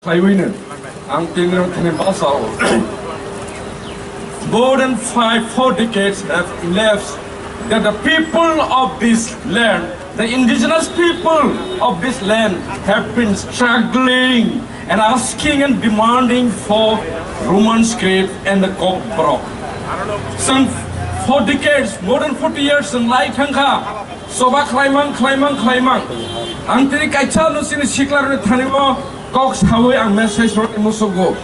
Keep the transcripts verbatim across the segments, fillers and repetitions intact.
Khlaiwino ang tini thani basao. More than five, four decades have elapsed that the people of this land, the indigenous people of this land, have been struggling and asking and demanding for Roman script and the Kokborok. Some four decades, more than forty years in lai thangkha, soba khlaimang, khlaimang, khlaimang. Ang tini kaisa no sini siklarni thani o kok sawi ang message rok musugo.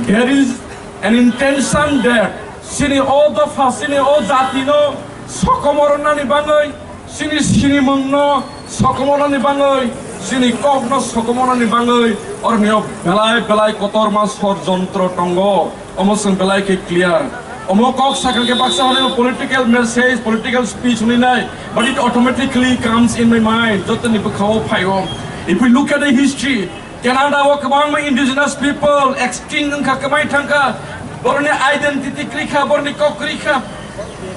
There is an intention there. Sini o dopha, sini o jati no sokomornani bangwi, sini sinimung no sokomornani bangwi, sini kok no sokomornani bangwi, orni o belai belai kotorma sor jontro tongo. Omo chwng belai khe clear. Omo kok sakha khe baksa hwnwi political message, political speech hwnwi nai, but it automatically comes in my mind. Jotoni bwkhao phaio. If we look at the history, Canada o kwbangma indigenous people extinct wngkha, kwmai thangkha, boroni identity kwrwi kha, boroni kok kwrwi kha.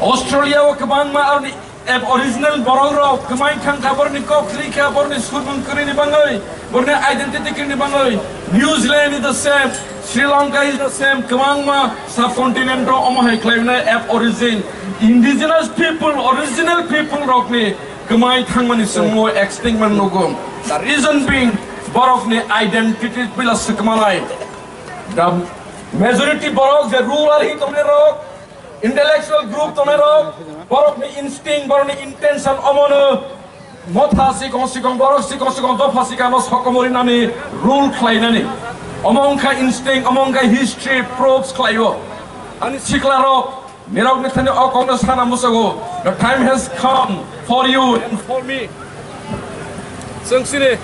Australia o kwbangma aroni Ab-, original borok rok kwmai thangkha, borni kok kwrwi kha, borni surmung kwrwini bangwi, borni identity kwrwini bangwi. New Zealand is the same, Sri Lanka is the same, kwbangma subcontinent o omo hai khlaimani Ab-, origin, indigenous people, original people rokni kwmai thangmani chwngno extinct man nugo. The reason being, borokni identity puila swkmanai. The majority borok je ruler hi tongnai rok, intellectual group tongnai rok, borokni instinct, borokni intention omono motha sikong sikong, borok sikong sikong, dopha sikano sokomori nani, rule khlainani. Omo wngkha instinct, omo wngkha history proves khlaio. Ani sikla rok, nirok ni thani o kokno sana musago. The time has come for you and for me. Chwng sini,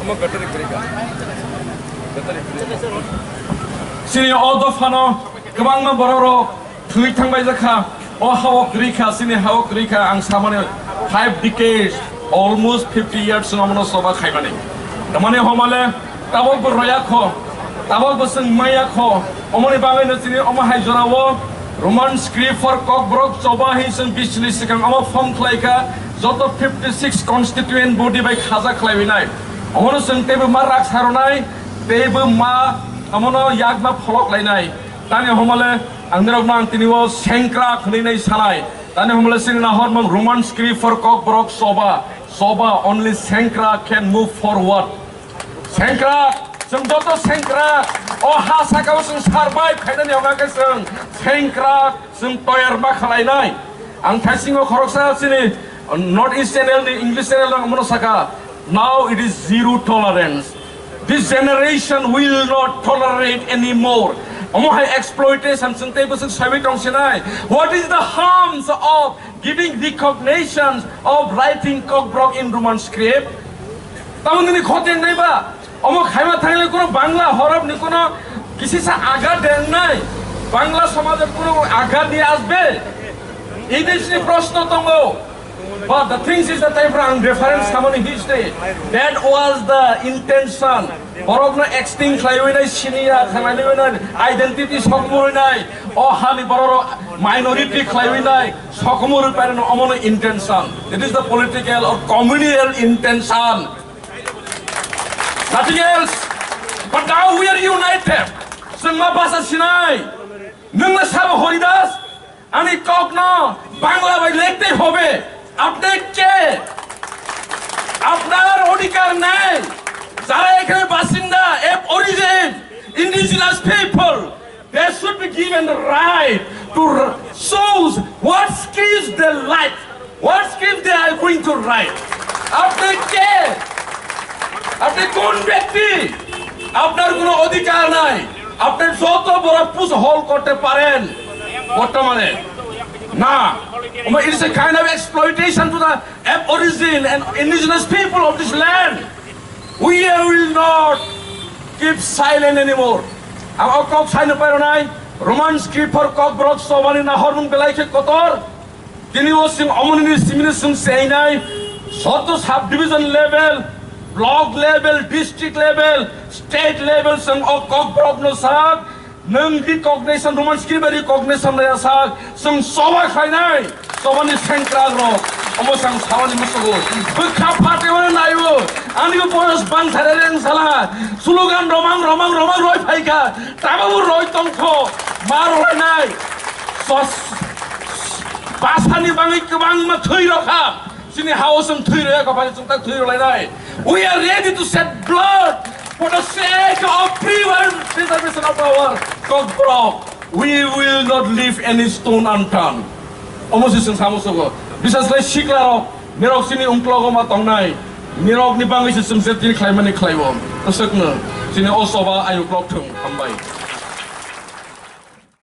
omo battery kwrwi kha. Battery kwrwi kha. Sini o dophano kwbangma borok rok thwi thangbai jakha. O hao kwrwi kha, sini hao kwrwi kha. Ang samani five decades, almost fifty years no mano soba khaimani. Tamani homale tabok bo roya kho, tabok bo chwng maya kho. Omoni bagwi no chini omo hai jora o Roman script for Kokborok choba hi chwng bisni swkang omo form khlai kha, joto fifty six constituent body bai khaja khlaiwi nai. Omono chwng teibo ma rak saronai, teibo ma omono yakma pholok lainai. Tani homole ang nirokno ang tini o sengkrak hwnwi nai sanai. Tani homole chini nahormung Roman script for Kokborok choba, choba only sengkrak can move forward. Sengkrak, chwng joto sengkrak. O ha sakao chwng survive khainani hwnba khe chwng sengkrak, chwng toyar ma khlainai. Ang thaisingo khoroksa chini North East Channel ni English channel rok mono saka, "Now it is zero tolerance. This generation will not tolerate anymore." Omo hai exploitation chwng tei bwswk saiwi tong sinai. What is the harms of giving recognition of writing Kokborok in Roman script? Tamo nini khoti nai ba? Omo khaima thangle kuno Bangla horop ni kuno kisisa agat den nai. Bangla somaj kuno agat ni asbe. Ini sini proshno tongo. But the thing is that time ang reference samani history. That was the intention. Borokno extinct khlaiwi nai siniya khlaiwi nai identity sokmui nai. O hani borok minority khlaiwi nai. Sokomoro parano omono intention. It is the political or communal intention. Nothing else. But now we are united. Chwng ma basa sinai. Nwng na sabo Horidas, ani kokno Bangla bai lekte hobe. Apne ke? Apnar odhikar nai. Jara ekhane basinda, aborigine, indigenous people, they should be given the right to r-, choose what script they like, what script they are going to write. আপনি কে? আপনি কোন ব্যক্তি? আপনার কোনো অধিকার নাই। আপনি যত বড় পুশ হোল করতে পারেন বর্তমানে। না। It is a kind of exploitation to the Aborigine and indigenous people of this land. We will not keep silent anymore. Ang o kok saino pairo nai, Roman script for Kokborok chobani nahormung belai khe kotor. Tini o chwng omoni simini chwng cheinai, joto sub division level, block level, district level, state level chwng o Kokborokno sak, nwng recognition, Roman script bai recognition rwya sak, chwng choba khlainai, chobani sengkrakrok, omo chwng sabani musugo, bwkha phatwi mano naibo, Ani bo boyos bang thare reng sala. Slogan romang, romang, romang roi phaikha. Tabo bo roi tongkho. Ma roi nai. Sos-, basani bangwi kwbangma thwi rokha. Chini hao chwng thwi roya, kha phani chwng tak thwi rolainai. We are ready to shed blood for the sake of pre-, preservation of our Kokborok. We will not leave any stone unturned. Omo se chwng samo sogo. Bisas lai sikla rok, nirok chini ungklogo ma tongnai. Nirok ni bangwi se chwng je tini khlaimani khlaibo. Aswkno chini o soba ayuk rok thung. Hambai.